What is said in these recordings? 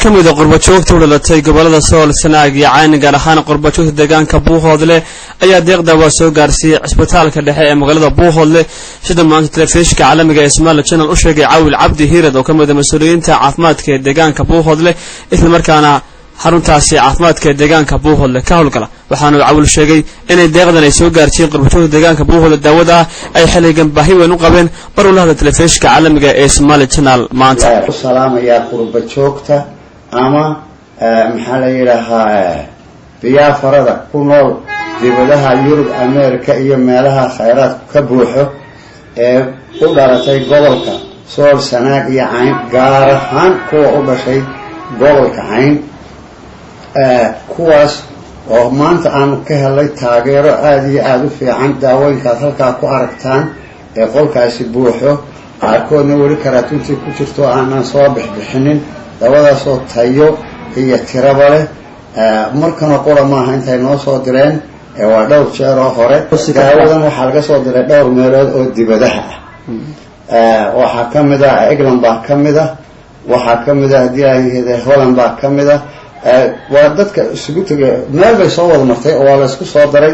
Kamid a qurbajoogta u dhalatay gobolada Sool, Sanaag iyo Cayn, gaar ahaan qurbajoogta deegaanka Buuhoodle, ayaa deeqda waa soo gaarsiiyey cisbitaalka dhexe ee magaalada Buuhoodle, sida maanta telefishinka caalamiga ee Somaali Channel u sheegay Cawil Cabdi Hiirad oo ka mid a mas-uuliyiinta caafimaadka ee deegaanka Buuhoodle, islamarkaana xaruntaasi caafimaadka ee deegaanka Buuhoodle ka howlgala. Waxaanu Cawil sheegay inay deeqdan ay soo gaarsiiyeen qurbajoogta deegaanka Buuhoodle daawada ah ay xilligan baahi weyn u qabeen. Mar uu la hadla telefishinka caalamiga ee Somaali Channel maanta. U salaamayaa qurba joogta ama maxaa la yidhaahaa biyaafarada ku nool dibadaha Yurub, America iyo meelaha khayraadku ka buuxo ee u dhalatay gobolka Sool, Sanaag iyo Cayn, gaar ahaan kuwa u dhashay gobolka Cayn, kuwaas oo maanta aanu ka helay taageero aada iyo aada u fiican. Daawooyinkaad halkaa ku aragtaan ee qolkaasi buuxo, qaarkoodna weli karaatuntii ku jirto aanan soo bixbixinin, daawadaasoo tayo iyo tiraba leh. Markana qura maaha intay noo soo direen, waa dhowr jeer oo hore. Daawadan waxaa laga soo diray dhowr meelood oo dibadaha ah. Waxaa ka mid ah England baa ka mid ah, waxaa ka mid ah haddii Holland baa ka mid ah. Waa dadka isugu tegay, meel bay soo wada martay oo waa la isku soo daray.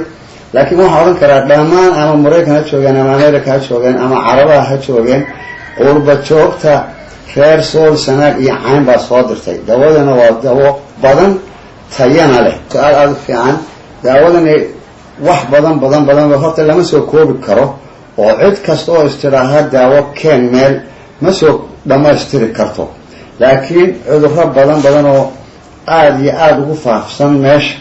Laakiin waxaan odhan karaa dhammaan, ama Maraykan ha joogeen ama America ha joogeen ama Carabaha ha joogeen, qurba joogta reer Sool, Sanaag iyo Cayn baa soo dirtay. Dawadana waa dawo badan, tayana leh. Su-aal aada u fiican. Daawadani wax badan badan badan horta lama soo koobi karo, oo cid kasta oo istidhaaha daawo keen meel ma soo dhammaystiri karto. Laakiin cudurro badan badan oo aada iyo aada ugu faafsan meesha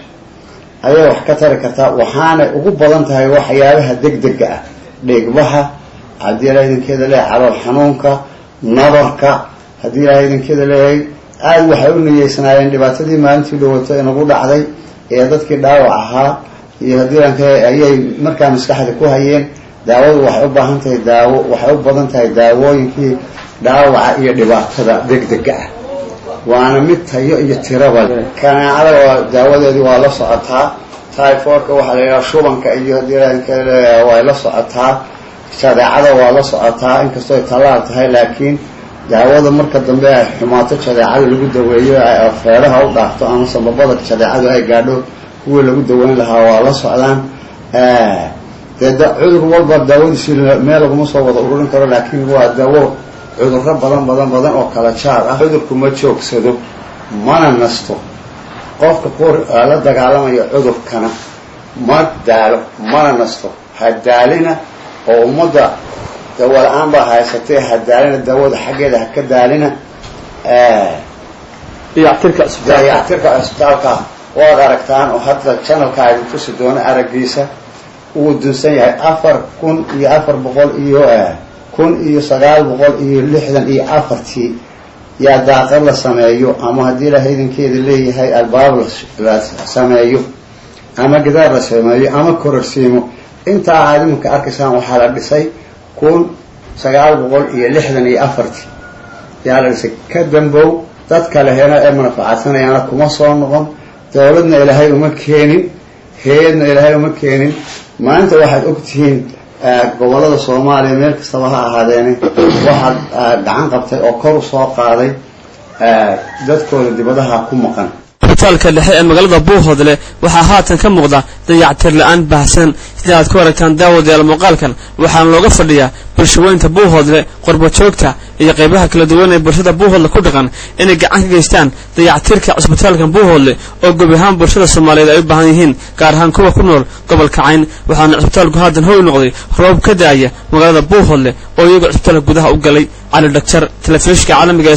ayay wax ka tari kartaa. Waxaanay ugu badan tahay waxyaabaha degdega ah: dhiigbaxa, haddii ilaha idinkeeda leeyahay, calool xanuunka, nabarka, haddii ilaha idinkeeda leeyahay. Aada waxay u niyeysnaayeen dhibaatadii maalintii dhawato inagu dhacday ee dadkii dhaawac ahaa iyo haddii ayay markaa maskaxda ku hayeen. Daawadu waxay u baahan tahay daawo, waxay u badan tahay daawooyinkii dhaawaca iyo dhibaatada degdega ah, waana mid tayo iyo tiraba. Kaneecada waa daawadeedii waa la socotaa, typhoidka waxaa la yidhaha shubanka iyo haddii leeyahay way la socotaa, jadeecada waa la socotaa, inkastoo ay tallaal tahay. Laakiin daawada marka dambe ay xumaato jadeecada lagu daweeyo, feedhaha u dhaafto ama sambabada jadeecadu ay gaadho, kuwii lagu daweyn lahaa waa la socdaan. Dee cudur walba daawadiisi meel laguma soo wada ururin karo, laakiin waa daawo cudurro badan badan badan oo kala jaar ah. Cudurku ma joogsado mana nasto. Qofka ku la dagaalamaya cudurkana ma daalo mana nasto. Ha daalina oo ummadda dawo la-aan baa haysatee, ha daalina, daawada xaggeeda ha ka daalina. Dayactirka cisbitaalka waad aragtaan oo hadda channelka idin tusi doono araggiisa. Wuu dunsan yahay. 4400 iyo 1964-tii yaa daaqad la sameeyo ama haddii ilahay idinkeeda leeyahay albaab la sameeyo ama gidaar la sameeyo ama kororsiimo. Intaa aad iminka arkaysaan waxaa la dhisay 1964-tii yaa la dhisay. Ka dambow dadka lehena ee manfacadsanayaana kuma soo noqon. Dowladna ilaahay uma keenin, hay-adna ilaahay uma keenin. Maanta waxaad ogtihiin gobolada Soomaaliya meel kastaba ha ahaadeene waxaad gacan qabtay oo kor u soo qaaday dadkooda dibadaha ku maqan. Isbitaalka dhexe ee magaalada Buuhoodle waxaa haatan ka muuqda dayactir la-aan baahsan, sida aad ku aragtaan daawadayaal muuqaalkan. Waxaana looga fadhiyaa bulshaweynta Buuhoodle, qurbajoogta iyo qaybaha kala duwan ee bulshada Buuhoodle ku dhaqan inay gacan ka geystaan dayactirka cisbitaalkan Buuhoodle oo gebi ahaan bulshada Soomaaliyeed ay u baahan yihiin, gaar ahaan kuwa ku nool gobolka Cayn. Waxaana cisbitaalku haatan hoy noqday roob ka daaya magaalada Buuhoodle oo iyagoo cisbitaalka gudaha u galay. Cali Dhagjar, telefishinka caalamiga ee